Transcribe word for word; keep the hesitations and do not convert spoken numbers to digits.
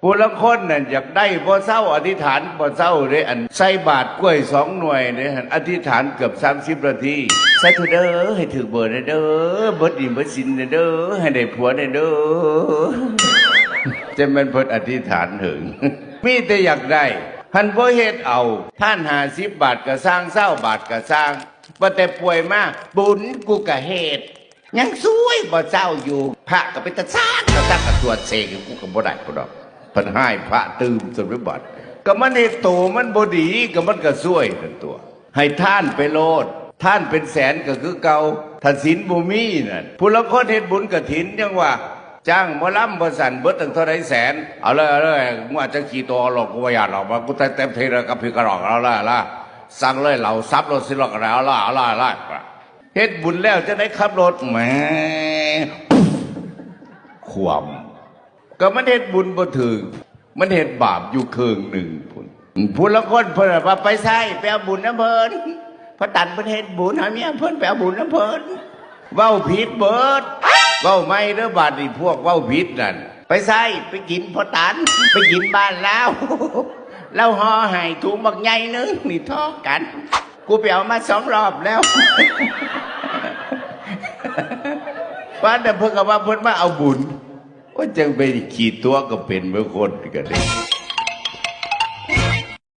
ผู้ลางคนน่ะอยากได้บ่เซา อธิษฐานบ่เซาเด้ อันใส่บาตรกล้วยสองหน่วยเด้ อธิษฐานเกือบสามสิบนาที สาธุเด้อ ให้ถืกเบอร์แหน่เด้อ เบิดหนี้เบิดสินแหน่เด้อ ให้ได้ผัวแหน่เด้อ จั่งแม่นเพิ่นอธิษฐานเถิง มีแต่อยากได้ หั้นบ่เฮ็ดเอา ทานห้าสิบบาทก็ซ่าง ซาวบาทก็ซ่าง ว่าแต่ป่วยมา บุญกูก็เฮ็ด ยังซวยบ่เซาอยู่ พระก็เป็นตาซ่าน ตาซ่านก็ตรวจเสก กูก็บ่ได้พุ้นดอก เพิ่นฮ้ายพระตื่มซั่นไปบัด ก็มันเฮ็ดโตมันบ่ดี ก็มันก็ซวยนั่นตั๊ว ให้ทานไปโลด ทานเป็นแสนก็คือเก่า ถ้าศีลบ่มีนั่น ผู้ลางคนเฮ็ดบุญกฐินยังว่า จ้างหมอลำบ่ซั่น เบิดตั้งเท่าใดแสน เอาเลย เอาเลย งวดจักกี่ตัวหรอก กูบ่ย่านหรอก ว่ากูเต็มที่แล้วกับพี่กระรอก เอาเลย เอาเลย สั่งเลย เหล้าสับรถสิหรอก เอาเลย เอาเลย เอาเลย เฮ็ดบุญแล้วจั่งใด๋ขับรถ แหม ความ ก็มันเฮ็ดบุญบ่ถืก มันเฮ็ดบาปอยู่เคิ่งหนึ่งพุ้น ผู้ลางคนเพิ่นว่าไปไส ไปเอาบุญนำเพิ่น พ่อตันเพิ่นเฮ็ดบุญ หาเมียเพิ่นไปเอาบุญนำเพิ่น เว้าผิดเบิด เว้าใหม่เด้อบาดนี้ พวกเว้าผิดนั่น ไปไส ไปกินพ่อตัน ไปกินบ้านลาว ลาวห่อให้ถุงบักใหญ่หนึ่ง นี่ทอกัน กูไปเอามาสองรอบแล้ว ว่าแต่เพิ่นก็ว่าเพิ่นมาเอาบุญ โอ้ย จั่งไปขี้ตั๋วก็เป็นเบิ่งคนก็ได้